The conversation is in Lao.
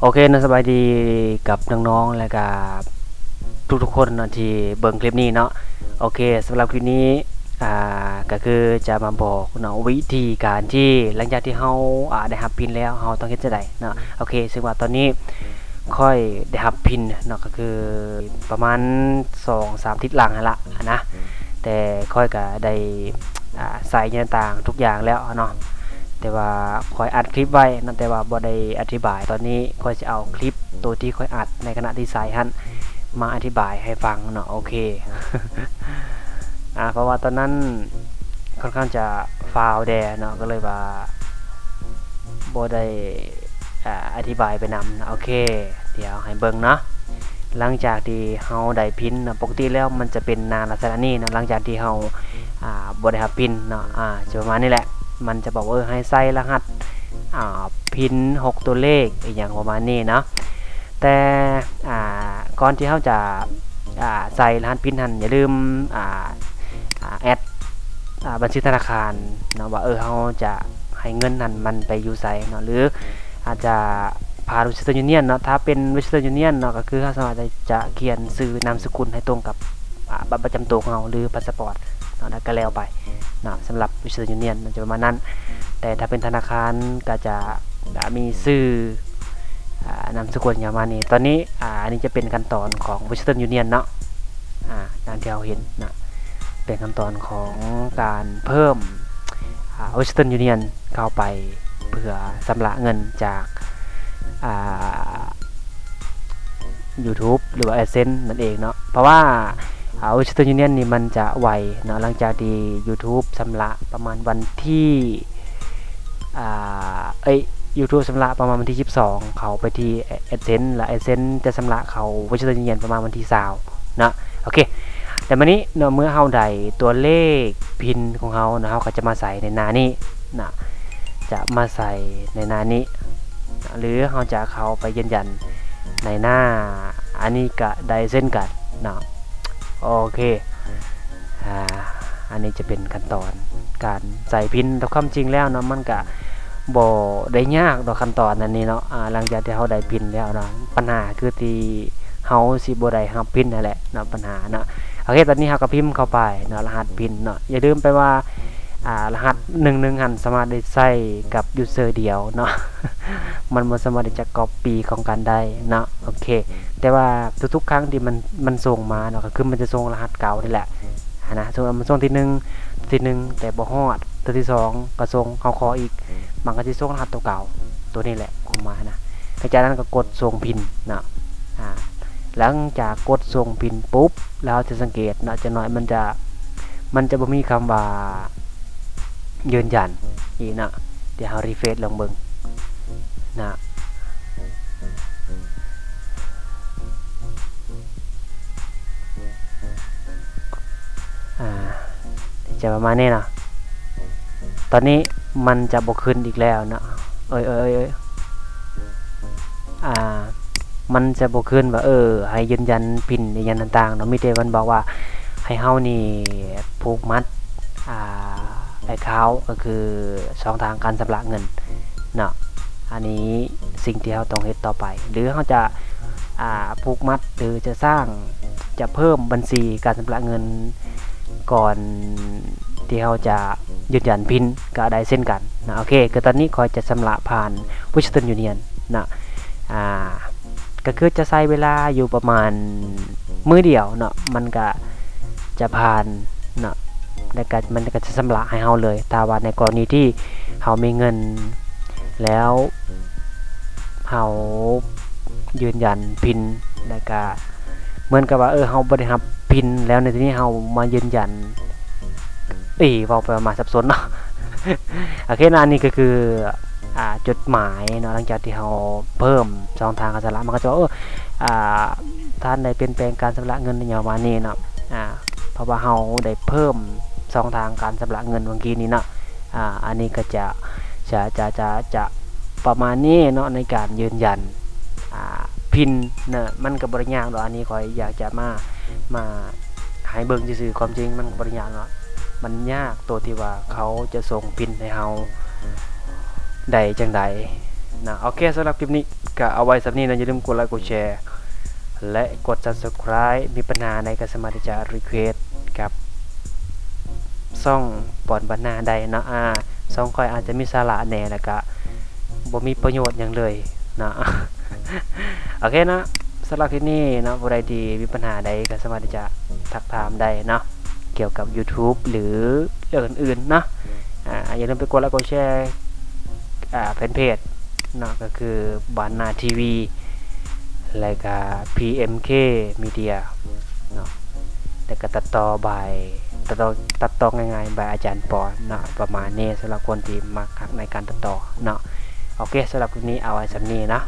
ໂອເຄເນາະ ສະບາຍດີກັບນ້ອງໆ ແລະກະທຸກໆຄົນເນາະທີ່ເບິ່ງຄລິບນີ້ເນາະ. ໂອເຄ ສຳລັບຄລິບນີ້ ອ່າ ກະຄືຈະມາບອກເນາະ ວິທີການທີ່ຫຼັງຈາກທີ່ເຮົາ ອ່າ ໄດ້ຮັບພິນແລ້ວ ເຮົາຕ້ອງເຮັດຈັ່ງໃດເນາະ. ໂອເຄ ເຊິ່ງວ່າຕອນນີ້ຂ້ອຍໄດ້ຮັບພິນເນາະ ກະຄືປະມານສອງສາມທິດຫຼັງຫັ້ນລະນະ ແຕ່ຂ້ອຍກະໄດ້ ອ່າ ໃສ່ແນວຕ່າງທຸກຢ່າງແລ້ວເນາະ ແຕ່ວ່າຂ້ອຍອັດຄລິບໄວ້ເນາະ ແຕ່ວ່າບໍ່ໄດ້ອະທິບາຍ. ຕອນນີ້ຂ້ອຍຈະເອົາຄລິບໂຕທີ່ຂ້ອຍອັດໃນຂະນະທີ່ໃສ່ຫັ້ນມາອະທິບາຍໃຫ້ຟັງເນາະ. ໂອເຄ ອ່າ ເພາະວ່າຕອນນັ້ນຄ່ອນຂ້າງຈະຟາວແດ່ເນາະ ກໍເລີຍວ່າບໍ່ໄດ້ ອ່າ ອະທິບາຍໄປນຳເນາະ. ໂອເຄ ດຽວໃຫ້ເບິ່ງເນາະ ຫຼັງຈາກທີ່ເຮົາໄດ້ພິນເນາະ ປົກກະຕິແລ້ວມັນຈະເປັນໜ້າລັກສະນະນີ້ເນາະ ຫຼັງຈາກທີ່ເຮົາ ອ່າ ບໍ່ໄດ້ຮັບພິນເນາະ ອ່າ ຈະປະມານນີ້ແຫຼະ ມັນຈະບອກວ່າ ເອີ ໃຫ້ໃສ່ລະຫັດ ອ່າ ພິນຫົກຕົວເລກ ອີ່ຫຍັງປະມານນີ້ເນາະ. ແຕ່ ອ່າ ກ່ອນທີ່ເຮົາຈະ ອ່າ ໃສ່ລະຫັດພິນຫັ້ນ ຢ່າລືມ ອ່າ ອ່າ ແອັດ ອ່າ ບັນຊີທະນາຄານເນາະ ວ່າ ເອີ ເຮົາຈະໃຫ້ເງິນຫັ້ນມັນໄປຢູ່ໃສເນາະ ຫຼື ອາດຈະຜ່ານ Western Union ເນາະ. ຖ້າເປັນ Western Union ເນາະ ກໍຄືເຮົາສາມາດຈະຂຽນຊື່ນາມສະກຸນໃຫ້ຕົງກັບ ອ່າ ບັດປະຈຳໂຕຂອງເຮົາ ຫຼື ພາສປອດເນາະ ແລ້ວກໍແລ້ວໄປເນາະ. ສຳລັບ Western Union ມັນຈະປະມານນັ້ນ ແຕ່ຖ້າເປັນທະນາຄານກໍຈະ ອ່າ ມີຊື່ ອ່າ ນາມສະກຸນຫຍັງປະມານນີ້. ຕອນນີ້ ອ່າ ອັນນີ້ຈະເປັນຂັ້ນຕອນຂອງ Western Union ເນາະ ອ່າ ຢ່າງທີ່ເຮົາເຫັນເນາະ ເປັນຂັ້ນຕອນຂອງການເພີ່ມ ອ່າ Western Union ເຂົ້າໄປເພື່ອຊຳລະເງິນຈາກ ອ່າ YouTube ຫຼືວ່າ AdSense ນັ້ນເອງເນາະ. ເພາະວ່າ ອ່າ Western Union ນີ້ມັນຈະໄວເນາະ ຫຼັງຈາກທີ່ YouTube ຊຳລະປະມານວັນທີ ອ່າ ເອີຍ YouTube ຊຳລະປະມານວັນທີສິບສອງ ເຂົ້າໄປທີ່ AdSense ແລະ AdSense ຈະຊຳລະເຂົ້າ Western Union ປະມານວັນທີຊາວເນາະ. ໂອເຄ ແຕ່ບາດນີ້ເນາະ ເມື່ອເຮົາໄດ້ຕົວເລກພິນຂອງເຮົາເນາະ ເຮົາກໍຈະມາໃສ່ໃນໜ້ານີ້ເນາະ ຈະມາໃສ່ໃນໜ້ານີ້ ຫຼືເຮົາຈະເຂົ້າໄປຢືນຢັນໃນໜ້າ ອັນນີ້ກະໄດ້ເຊັ່ນກັນເນາະ. ໂອເຄ ອ່າ ອັນນີ້ຈະເປັນຂັ້ນຕອນການໃສ່ພິນ. ແຕ່ຄວາມຈິງແລ້ວເນາະ ມັນກະບໍ່ໄດ້ຍາກດອກ ຂັ້ນຕອນອັນນີ້ເນາະ ອ່າ ຫຼັງຈາກທີ່ເຮົາໄດ້ພິນແລ້ວເນາະ ບັນຫາຄືທີ່ເຮົາຊິບໍ່ໄດ້ຮັບພິນຫັ້ນແຫຼະເນາະ ບັນຫາເນາະ. ໂອເຄ ຕອນນີ້ເຮົາກໍພິມເຂົ້າໄປເນາະ ລະຫັດພິນເນາະ. ຢ່າລືມໄປວ່າ ອ່າ ລະຫັດໜຶ່ງໜຶ່ງຫັ້ນສາມາດໄດ້ໃຊ້ກັບ user ດຽວເນາະ ມັນບໍ່ສາມາດທີ່ຈະ copy ຂອງກັນໄດ້ເນາະ. ໂອເຄ ແຕ່ວ່າທຸກໆຄັ້ງທີ່ມັນ ມັນສົ່ງມາເນາະ ກໍຄືມັນຈະສົ່ງລະຫັດເກົ່ານີ້ແຫຼະຫັ້ນນະ. ສົມມຸດວ່າມັນສົ່ງທີໜຶ່ງ ທີໜຶ່ງ ແຕ່ບໍ່ຮອດ ເທື່ອທີສອງກໍສົ່ງ ເຮົາຂໍອີກ ມັນກໍຊິສົ່ງລະຫັດຕົວເກົ່າ ຕົວນີ້ແຫຼະ ຄວາມໝາຍນະ. ແລະຈາກນັ້ນກໍກົດສົ່ງພິນເນາະ ອ່າ ຫຼັງຈາກກົດສົ່ງພິນປຸບ ແລ້ວເຮົາຈະສັງເກດເນາະ ຈັກໜ້ອຍມັນຈະ ມັນຈະບໍ່ມີຄຳວ່າຢືນຢັນອີກເນາະ. ດຽວເຮົາ refresh ລອງເບິ່ງເນາະ ອ່າ ຈະປະມານນີ້ເນາະ. ຕອນນີ້ມັນຈະບໍ່ຂຶ້ນອີກແລ້ວເນາະ ເອີຍ ເອີຍ ເອີຍ ເອີຍ ອ່າ ມັນຈະບໍ່ຂຶ້ນວ່າ ເອີ ໃຫ້ຢືນຢັນພິນອີ່ຫຍັງຕ່າງໆເນາະ. ມີແຕ່ມັນບອກວ່າໃຫ້ເຮົານີ້ຜູກມັດ ອ່າ account ກໍຄືຊ່ອງທາງການຊຳລະເງິນເນາະ. ອັນນີ້ສິ່ງທີ່ເຮົາຕ້ອງເຮັດຕໍ່ໄປ ຫຼືເຮົາຈະ ອ່າ ຜູກມັດ ຫຼືຈະສ້າງ ຈະເພີ່ມບັນຊີການຊຳລະເງິນ ກ່ອນທີ່ເຮົາຈະຢືນຢັນພິນກໍໄດ້ເຊັ່ນກັນເນາະ. ໂອເຄ ຄືຕອນນີ້ຂ້ອຍຈະຊຳລະຜ່ານ Western Union ເນາະ ອ່າ ກໍຄືຈະໃຊ້ເວລາຢູ່ປະມານມື້ດຽວເນາະ ມັນກະຈະຜ່ານເນາະ ແລ້ວກະມັນກະຈະຊຳລະໃຫ້ເຮົາເລີຍ. ຖ້າວ່າໃນກໍລະນີທີ່ເຮົາມີເງິນແລ້ວ ເຮົາຢືນຢັນພິນ ແລ້ວກະເໝືອນກັບວ່າ ເອີ ເຮົາບໍ່ໄດ້ຮັບພິນ ແລ້ວໃນທີ່ນີ້ເຮົາມາຢືນຢັນ ເອີຍ ເວົ້າໄປເວົ້າມາສັບສົນເນາະ. ໂອເຄເນາະ ອັນນີ້ກໍຄື ອ່າ ຈົດໝາຍເນາະ ຫຼັງຈາກທີ່ເຮົາເພີ່ມຊ່ອງທາງການຊຳລະ ມັນກໍຈະວ່າ ເອີ ອ່າ ທ່ານໄດ້ປ່ຽນແປງການຊຳລະເງິນ ຫຍັງປະມານນີ້ເນາະ. ອ່າ ເພາະວ່າເຮົາໄດ້ເພີ່ມຊ່ອງທາງການຊຳລະເງິນຫວ່າງກີ້ນີ້ເນາະ. ອ່າ ອັນນີ້ກໍຈະ ຈະ ຈະ ຈະ ຈະປະມານນີ້ເນາະ ໃນການຢືນຢັນ ອ່າ ພິນເນາະ. ມັນກໍບໍ່ໄດ້ຍາກດອກ ອັນນີ້ຂ້ອຍຢາກຈະມາ ມາໃຫ້ເບິ່ງຊື່ໆ ຄວາມຈິງມັນກໍບໍ່ໄດ້ຍາກເນາະ. ມັນຍາກໂຕທີ່ວ່າເຂົາຈະສົ່ງພິນໃຫ້ເຮົາໄດ້ຈັ່ງໃດ ນະ. ໂອເຄ ສຳລັບຄລິບນີ້ກໍເອົາໄວ້ສ່ຳນີ້ເນາະ. ຢ່າລືມກົດໄລກົດແຊ ແລະ ກົດ Subscribe. ມີບັນຫາໃດກໍສາມາດທີ່ຈະ request ກັບຊ່ອງປອນບັນນາໄດ້ເນາະ. ອາ ຊ່ອງຂ້ອຍອາດຈະມີສາລະແດ່ ແລ້ວກະບໍ່ມີປະໂຫຍດຫຍັງເລີຍເນາະ. ໂອເຄເນາະ ສຳລັບຄລິບນີ້ເນາະ ຜູ້ໃດທີ່ມີບັນຫາໃດກໍສາມາດທີ່ຈະທັກຖາມໄດ້ເນາະ ກ່ຽວກັບ YouTube ຫຼື ເລື່ອງອື່ນໆເນາະ. ອາ ຢ່າລືມໄປກົດໄລກົດແຊ ອາ ແຟນເພຈເນາະ ກໍຄື ບ້ານນາ TV ແລ້ວກະ PMK Media ເນາະ ແລ້ວກະຕັດຕໍ່ບາຍ ຕັດຕໍ່ ຕັດຕໍ່ງ່າຍໆ ບາຍອາຈານປອນເນາະ ປະມານນີ້ ສຳລັບຄົນທີ່ມັກຮັກໃນການຕັດຕໍ່ເນາະ. ໂອເຄ ສຳລັບຄລິບນີ້ເອົາໄວ້ສ່ຳນີ້ເນາະ.